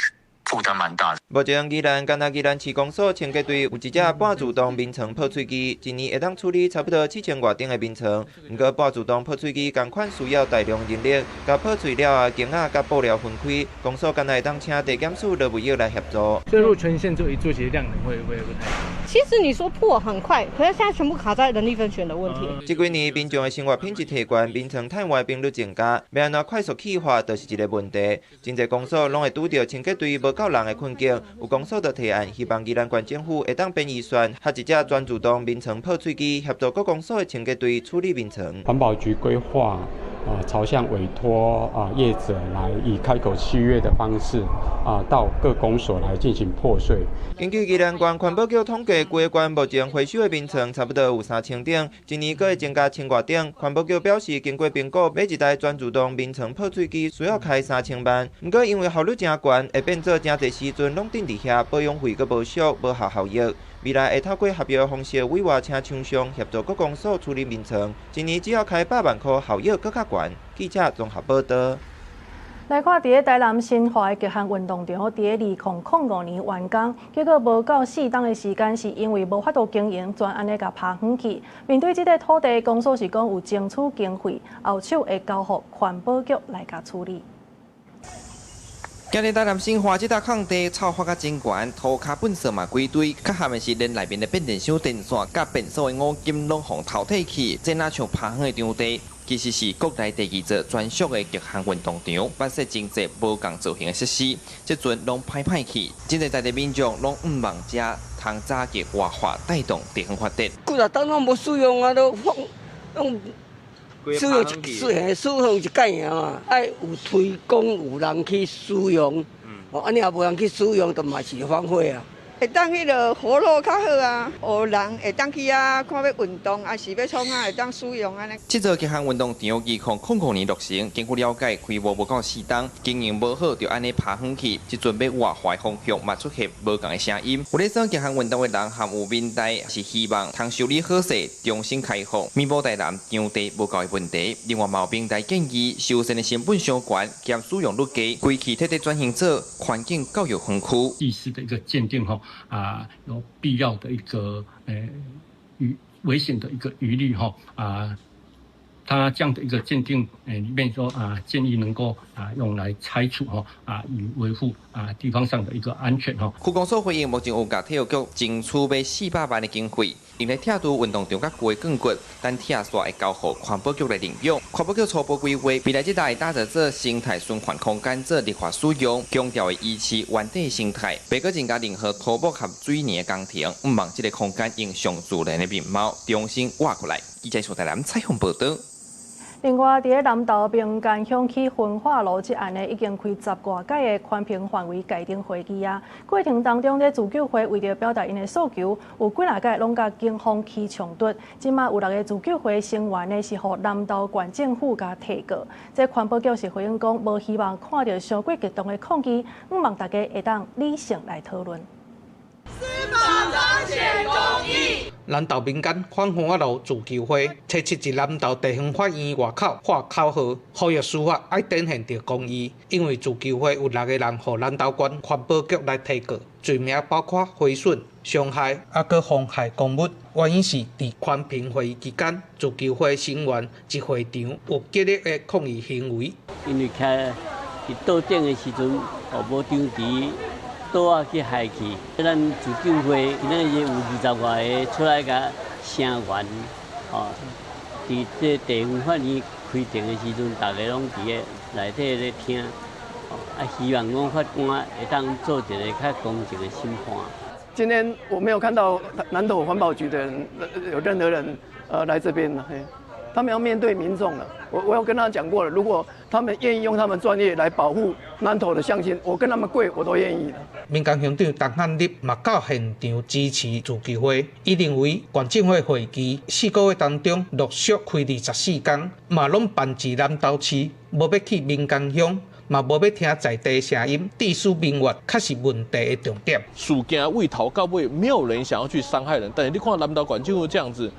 負擔蠻大的。目前宜蘭干焦宜蘭市公所清潔隊有一隻半自動眠床破碎機，一年會當處理差不多7000外頂的眠床。毋過半自動破碎機仝款需要大量人力，共破碎了後，弓仔佮布料分開，公所干焦會當請地檢署羅維益來協助。這如果全線做一做，其實量能會不太。其實你說破很快，可是現在全部卡在人力分選的問題。這幾年民眾的生活品質提懸，眠床趁壞頻率增加，欲按怎快速去化，就是一个問題。真濟公所攏會拄著清潔隊無夠人的困境，有公所就提案，希望宜蘭縣政府會當編預算，合一隻全自動眠床破碎機，協助各公所的清潔隊處理眠床。環保局規劃朝向委託業者來以開口契約的方式到各公所來進行破碎。根據宜蘭縣環保局統計，規個縣目前回收的眠床差不多有3000頂，一年閣會增加1000外頂。環保局表示，經過評估，買一台全自動眠床破碎機需要開3000萬，毋過因為效率誠懸，會變做誠濟時陣攏頓佇遐，保養費閣無俗，無效效益。未來會透過合約方式委外請廠商協助各公所處理眠床，一年只要開100萬箍，效益閣較懸。記者綜合報導。來看，佇咧台南新華的極限運動場，佇咧2005年完工，結果無夠4冬的時間，是因為無法度經營，全按呢共拍遠去。面對這個土地，公所是講有爭取經費，後手會交予環保局來共處理。今日台南新華這搭空地草發甲真懸，塗跤糞埽嘛規堆，較慘的是連內面的變電箱電線佮便所的五金攏予偷提去，這若像拍遠的場地，其實是國內第二座專屬的極限運動場，捌設真濟無仝造型的設施，這陣攏歹歹去，真濟在地民眾攏向望遮通早日活化帶動地方發展。幾若冬攏無使用啊，都放攏。使用一使用一擺爾嘛，愛有推廣有人去使用，哦，按呢也無人去使用，就嘛是荒廢啊。會當彼个活絡較好啊，有人會當去遐看欲運動，抑是欲創啥會當使用按呢。這座極限運動場2000年落成，根據了解，規模無夠4冬，經營無好，就按呢拍遠去。這陣欲活化方向嘛出現無仝的聲音。有咧耍極限運動的人，含有民代是希望通修理好勢，重新開放，彌補台南場地無夠的問題。另外，嘛有民代建議修繕的成本傷懸，兼使用率低，規氣徹底轉型做環境教育園區。技師的一個鑑定吼。有必要的一個餘危險的一個疑慮哈啊，他這樣的一個鑑定裡面說建議能夠用來拆除哈以維護地方上的一個安全哈。區公所回應，目前有共體育局爭取欲400萬的經費，用來拆除運動場佮舊的鋼骨，等拆煞會交予環保局來領養。環保局初步規劃，未來這搭會打造做生態循環空間，做綠化使用，強調會維持原地生態，袂閣增加任何土木和水泥的工程。向望這个空間用上自然的面貌重新活過來。記者蘇台南採訪報導。另外，佇咧南投平干鄉起焚化爐這案呢，已經開十外擺的環評範圍改定會議啊。過程當中，這自救會為著表達𪜶的訴求，有幾若擺攏佮警方起衝突。這馬有六个自救會成員呢，是予南投縣政府共提告。這環保局是回應講，無希望看著傷過激動的抗議，向望大家會當理性來討論。司法彰顯公義。南投民間反焚化爐自救會，初七佇南投地方法院外口喊口號，呼籲司法愛展現著公義。因為自救會有六个人予南投縣環保局來提告，罪名包括毀損、傷害，猶閣妨害公務。原因是佇環評會議期間，自救會成員佇會場有激烈的抗議行為。因為徛佇桌頂的時陣，予無張匙。桌仔去害去，咱自救會今仔日有二十外个出來共聲援，吼，佇這地方法院開庭的時陣，大家攏佇咧內底咧聽，啊，希望講法官會當做一个較公正的審判。今天我沒有看到南投環保局的人有任何人來這邊，嘿，他們要面對民眾了。我有跟他講過了，如果他們願意用他們專業來保護南投的鄉親，我跟他們跪，我都願意的。民間鄉長陳漢立嘛到現場支持自救會，伊認為縣政府會期四個月當中陸續開24工，嘛攏辦佇南投市，無欲去民間鄉，嘛無欲聽在地聲音，致使民怨較是問題的重點。事件對頭到尾沒有人想要去傷害人，但是你看南投縣政府這樣子。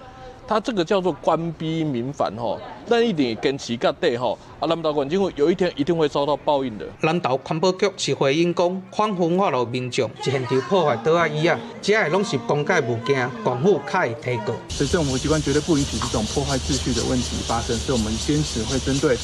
他這個叫做官逼民反吼，咱一定會堅持到底吼。啊，南投縣政府有一天一定會遭到報應的。南投環保局是回應講，反焚化爐民眾佇現場破壞桌仔椅仔，這个攏是公家物件，縣府較會提告。所以政府機關絕對不允許這種破壞秩序的問題發生，所以我們堅持會針對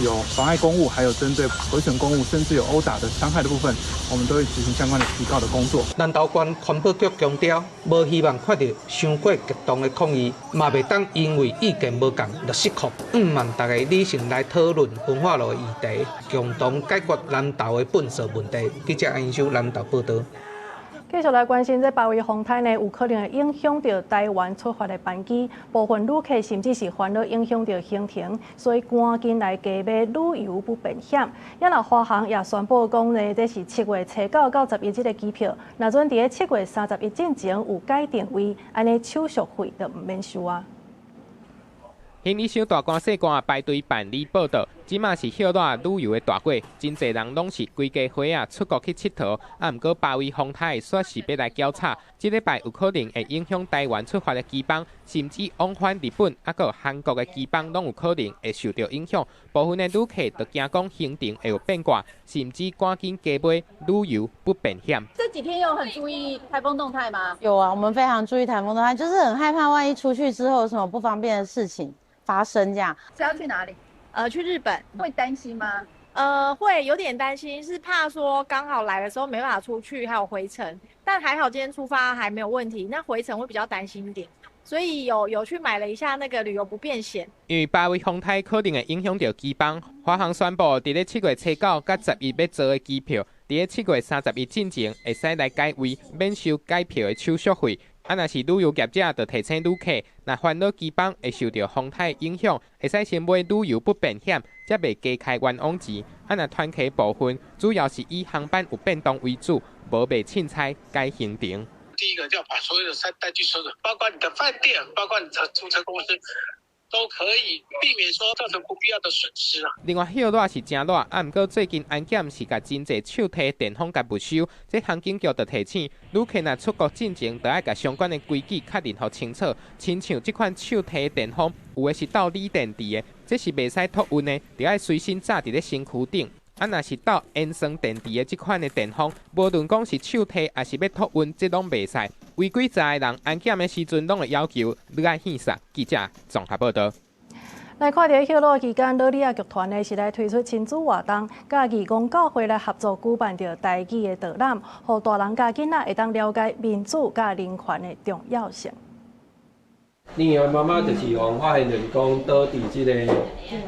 有妨礙公務，還有針對毀損公物，甚至有毆打的傷害的部分，我們都會執行相關的提告的工作。南投縣環保局強調，無希望看到傷過激動的抗議，嘛袂當因為意見無仝就失控。向望大家理性來討論焚化爐的議題，共同解決南投的糞埽問題。記者安秀南投報導。繼續來關心，這巴威風颱呢，有可能會影響著台灣出發的班機，部分旅客甚至是煩惱影響著行程，所以趕緊來加買旅遊不便險。也若華航也宣布講呢，這是7月初9到11這个機票，若準佇咧7月31進前有改訂位，按呢手續費就毋免收啊。行李箱大罐細罐排隊辦理報到，這馬是歇熱旅遊的大季，真濟人攏是規家伙仔出國去𨑨迌。啊，毋過巴威風颱煞是欲來攪吵，這禮拜有可能會影響台灣出發的機班，甚至往返日本啊閣韓國的機班攏有可能會受著影響。部分的旅客就驚講行程會有變卦，甚至趕緊加買旅遊不便險。這幾天有很注意颱風動態嗎？有啊，我們非常注意颱風動態，就是很害怕萬一出去之後有什麼不方便的事情發生這樣。是要去哪裡？去日本。會擔心嗎？會有點擔心，是怕說剛好來的時候沒辦法出去，還有回程。但還好今天出發還沒有問題，那回程會比較擔心一點，所以有去買了一下那個旅遊不便險。因為巴威風颱可能會影響著機班，華航宣布，佇咧7月初9佮11欲坐的機票，佇咧7月31進前會使來改位，免收改票的手續費。啊，若是旅遊業者，就提醒旅客，若煩惱機班會受著風颱影響，會使先買旅遊不便險，才袂加開冤枉錢。啊，若團客部分，主要是以航班有變動為主，無袂凊彩改行程。第一個就要把所有的單據收走，包括你的飯店，包括你的租車公司，都可以避免說造成不必要的損失啊。另外，歇熱是誠熱，啊，毋過最近安檢是共真濟手提電風共沒收，這航警局就提醒旅客若出國進前，著愛共相關的規矩確認予清楚。親像這款手提電風，有的是鬥鋰電池的，這是袂使託運的，著愛隨身紮佇咧身軀頂。啊，若是鬥鉛酸電池的這款的電風，無論講是手提抑是欲託運，這攏袂使。違規查的人安檢的時陣，攏會要求你愛獻殺。記者綜合報導。來看佇歇熱期間，老里仔劇團呢是來推出親子活動，佮義工教會來合作舉辦著台語的導覽，予大人佮囡仔會當了解民主佮人權的重要性。你的媽媽就是予人發現，就是講倒佇這个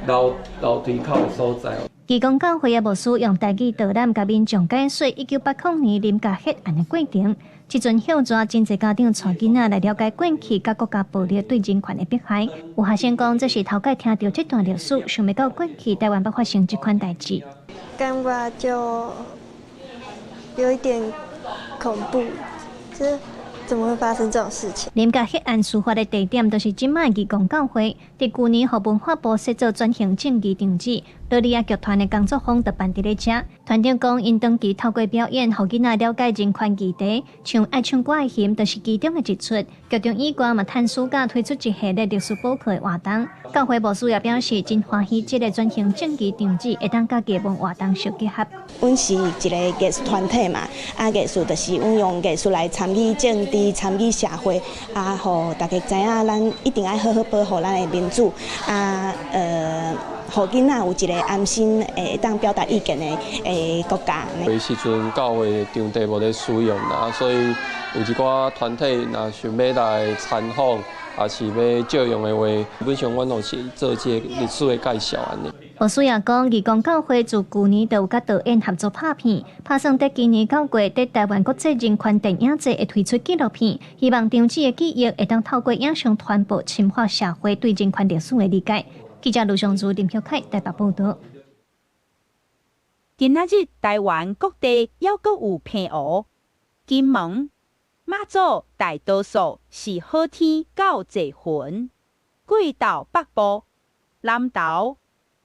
樓樓梯口的所在。義工教會的牧師用台語導覽，共民眾解說1980年林家血案的過程。這陣歇熱，真濟家長帶囡仔來了解過去佮國家暴力對人權的迫害。有學生講，這是頭擺聽著這段歷史，想袂到過去台灣捌發生這款代誌。感覺就有一點恐怖，這怎麼會發生這種事情？林家血案事發的地點，就是這擺義工教會。佇舊年，予文化部設做轉型正義場址，茱莉亞劇團的工作坊就辦佇咧遮。團長講，𪜶長期透過表演，予囡仔了解人權議題，像愛唱歌的熊，就是其中的一齣。劇場以外嘛，趁暑假推出一系列歷史補課的活動。教會牧師也表示，真歡喜這个轉型正義場址會當佮藝文活動相結合。阮是一个藝術團體嘛，啊，藝術就是阮用藝術來參與政治、參與社會，啊，予大家知影，咱一定愛好好保護咱的民主，啊，予囡仔有一个安心會當表達意見的國家。彼時陣教會場地無咧使用啦，所以有一寡團體若想欲來參訪，抑是欲借用的話，基本上阮攏是做這个歷史的介紹按呢。牧師也講，義工教會自舊年就有佮導演合作拍片，拍算佇今年9月佇台灣國際人權電影節會推出紀錄片，希望長子的記憶會當透過影像傳播，深化社會對人權歷史的理解。記者盧尚如、林曉凱台北報導。今仔日台灣各地猶閣有澎湖、金門、馬祖大多數是好天到濟雲，貴島北部、南投、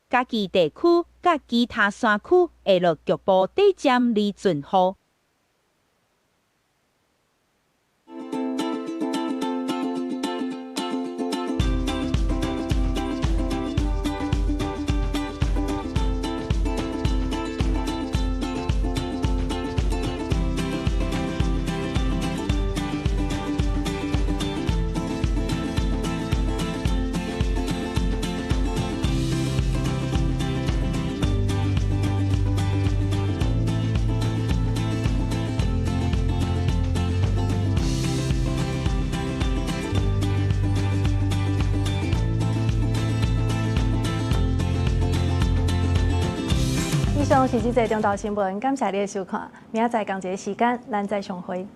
嘉義地區佮其他山區會落局部短暫離陣雨。以上是這節中晝新聞，感謝你的收看。明仔載仝一个時間，咱再相會。